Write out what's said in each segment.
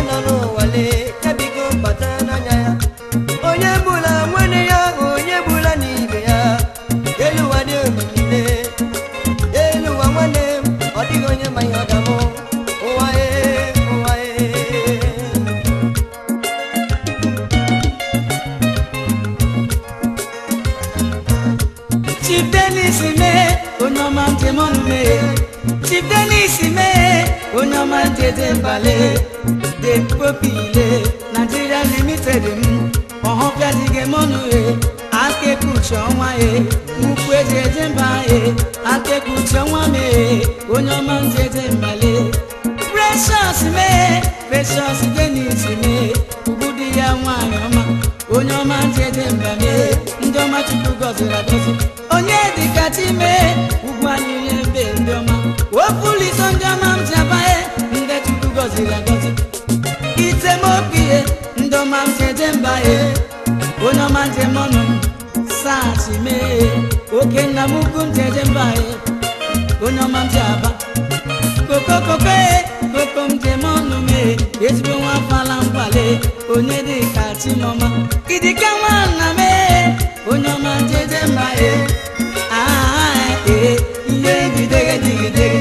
nọ n'ụwa lee ya biko kpachara n'anya ya onye gbula nwanne ya onye gbula n'ibe ya elu ụwa dị omimi lee elu ụwa nwanne m ọ dịghị onye ma ihe ọ ga-amụ ụwa e ụwa e. Chief Dennis mee onye ọma njem ọnụ mee. Chief Dennis mee onye ọma njeje mbale de popile Nigeria Limited m ọhọpịazighị m ọnụ e akekuchi ọnwa e nnukwu eji eje mba e akekuchi ọnwa mee onye ọma njeje mbale. Precious mee Precious Dennis mee ugwu di ya nwaanyị ọma onye ọma njeje mba mee ndị ọma Chukwu gọziri agọzi onye dịka chi mee ugwu anyị ebe ndị ọma wepụlito ndị ọma m ji abaghị ndị Chukwu gọziri agọzi itemokpie ndị ọma m jeje mba e onye ọma njem ọnụ m sachi mee oke nna m ukwu m jeje mba e onye ọma m ji aba kokokoko e koko m jem ọnụ mee ezigbo nwa afala nkwale onye dịka chimọma idika nwanna mee onye ọma jeje mba e ee ihe gidege digidege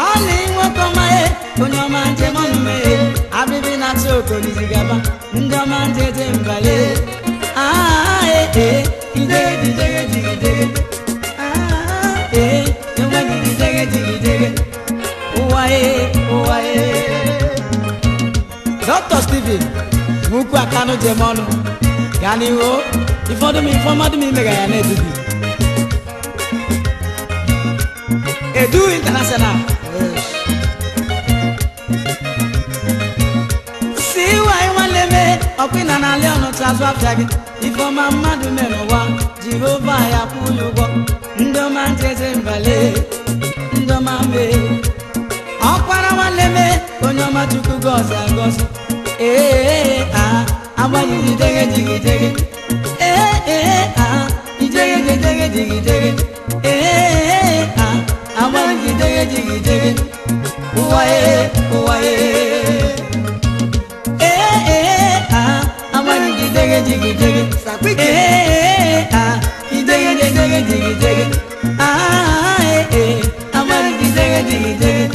ọlị nwoke ọma e onye ọma njem ọnụ mee abịbị na-achị okolizigaba ndị ọma njeje mbale ee idege digidege digidege ee enweghị digidege digidege ụwa e ụwa e. Dr. Stephen Nwukwu Akanu jem ọnụ gaa n'ihu ifọdụ m ifọmadụ m imega ya na-edubi Edu International. Si wanyị nwanne mee ọkwa ịna n'ala ọnụcha azụ afịa gị ifeọma mmadụ mere ụwa Jehova ya kwụ ya ụgwọ ndị ọma njeje mbale ndị ọma mee ọkwara nwanne mee onye ọma Chukwu gọzi agọzi ee a agbanyeghị idege jigidege ee ee a idege jidege jigidege ee a agbanyeghị idege jigidege ụwa e ụwa e ee ee a agbanyeghị idege jigidege ee a idege jidege jigidege a ee agbanyeghị idege jigidege